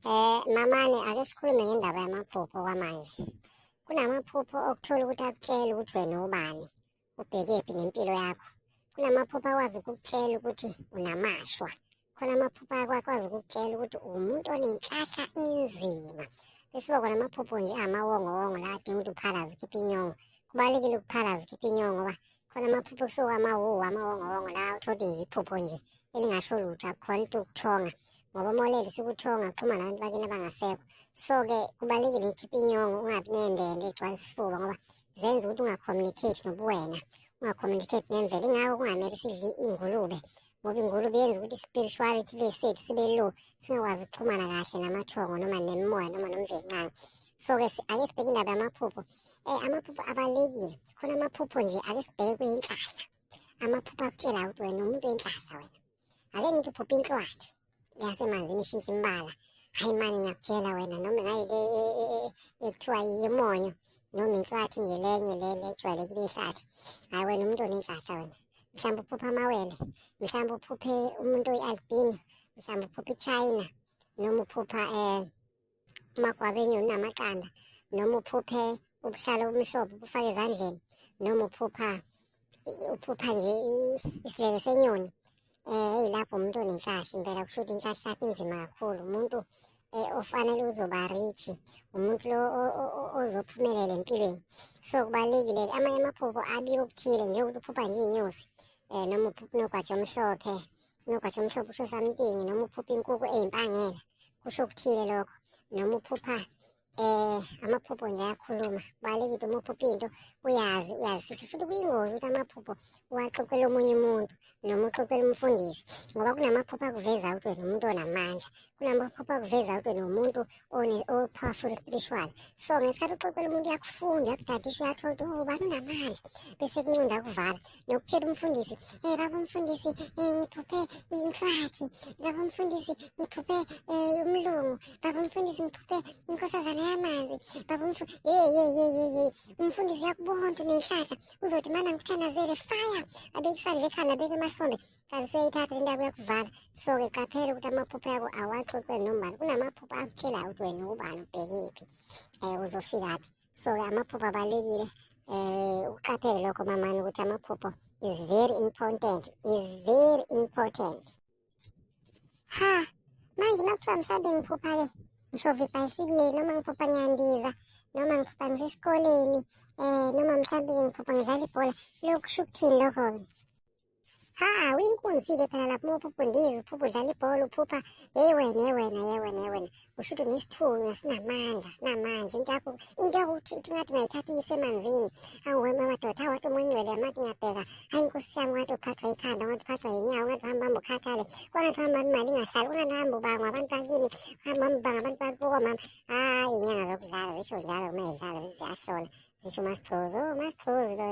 Mamane, ake sikhulume ngendaba yamaphupho kwamanje. Kunamaphupho okuthola ukuthi akutshela ukuthi wena ubani, ubhekephi nempilo yakho. Kunamaphupho akwazi ukukutshela ukuthi unamashwa. Khona amaphupho akwazi ukukutshela ukuthi uwumuntu onenhlahla enzima. Bese kuba khona amaphupho nje amawongowongo la adinga ukuthi uphalaze ukhiphe inyongo. Kubalulekile ukuphalaza ukhiphe inyongo ngoba khona amaphupho kusuka amawuwu amawongowongo la uthola ukuthi nje iphupho nje elingasho lutho, akukhona into ukuthonga ngoba uma ulele sukuthonga uxhuma nabantu bakini abangasekho. So-ke kubalulekile ukukhipha inyongo, ungabi nendende egcwala isifuba ngoba zenza ukuthi ungacommunicate nobuwena, ungacommunicate nemvelo. Ingakho kungamele sidle ingulube ngoba ingulube yenza ukuthi i-spirituality le sethu sibe low, singakwazi ukuxhumana kahle namathongo noma nemimoya noma nomvelinqangi. So-ke ake sibheke indaba yamaphupho. Amaphupho abalulekile. Khona amaphupho nje ake sibheke kuyinhlahla. Amaphupho akutshela ukuthi wena umuntu wenhlahla wena. Ake ngithi uphupha inhlwathi yasemanzini ishintsha imbala. Hayi mani, ngiyakutshela wena, noma ngayile ekuthiwa yimonyo noma inhlwathi nje lenye le lejwayelekile ihlathi. Hayi wena umuntu onenhlahla wena. Mhlawumbe uphupha amawele, mhlawumbe uphuphe umuntu oyi-albino, mhlawumbe uphupha iChina, noma uphupha umagwabenyo unamaqanda, noma uphuphe ubuhlalo obumhlophe ubufake ezandleni, noma uphupha nje isileke senyoni. Lapho umuntu onenhlahla impela, kusho ukuthi inhlahla yakhe inzima kakhulu. Umuntu ofanele uzoba rich, umuntu lo ozophumelela empilweni. So kubalulekile amanye amaphupho abika okuthile, njengokuthi uphupha nje inyosi, noma uphupha unogwaja omhlophe, unogwaja omhlophe usho something, noma uphupha inkukhu eyimpangela kusho okuthile lokho, noma uphupha amaphupho nje ayakhuluma. Kubalulekile uma uphupha into uyazi, uyazisise. Futhi kuyingozi ukuthi amaphupho uwaxoxele omunye umuntu noma uxoxele umfundisi, ngoba kunamaphupho akuveza ukuthi wena umuntu onamandla, kunamaphupho akuveza ukuthi wena umuntu o-powerful spiritual. So ngesikhathi uxoxela umuntu uyakufunda, uyakudadisha, uyathola ukuthi oh, ubani unamandla, bese kuncunda kuvala. Nokutshela umfundisi, baba umfundisi, ngiphuphe inhlwathi, baba umfundisi ngiphuphe umlungu, baba umfundisi ngiphuphe inkosazana yamanzi, baba hey hey hey hey hey, umfundisi uyakubona ukuthi unenhlahla, uzothi mana ngikuthandazele, fire, abeke isandla ekhanda, abeke emahlombe, kanti usuyayithatha le ndaba uyakuvala. So-ke qaphela ukuthi amaphupho yakho awaxoxeli nombani. Kunamaphupho akutshelayo ukuthi wena ubani, ubhekephi, uzofikaphi. So-ke amaphupho abalulekile. Uqaphele lokho mamani ukuthi amaphupho is very important, is very important. Ha, manje makuthiwa mhlawumbe ngiphupha-ke ngishova ibhayisikili, noma ngiphupha ngiyandiza, noma ngiphupha ngisesikoleni, noma mhlawumbe ngiphupha ngidlala ibhola, lokhu kusho ukuthini lokho-ke? Ha, uyinkunzi-ke phela lapho uma uphupha undiza, uphupha udlala ibhola, uphupha hey wena, hey wena, hey wena, hey wena, usho ukuthi unesithunywa sinamandla, sinamandla. Into yakho, into yakho uthi uthi ngathi ungayithatha uyise emanzini. Awu wena madoda, awu wathi umoya ongcwele amathi ngiyabheka. Hayi nkosi yami, ngathi uphathwa ikhanda, ngathi uphathwa yinyawo, ngathi uhamba hamba ukhathale, kwangathi uhamba imali ingahlali, kwangathi uhamba ubangwa abantu bakini, uhamba hamba ubanga abantu bakubo mama. Hayi inyanga zokudlala zisho njalo uma idlala ziyahlola, zisho uMasigcozi, oh Masigcozi lo.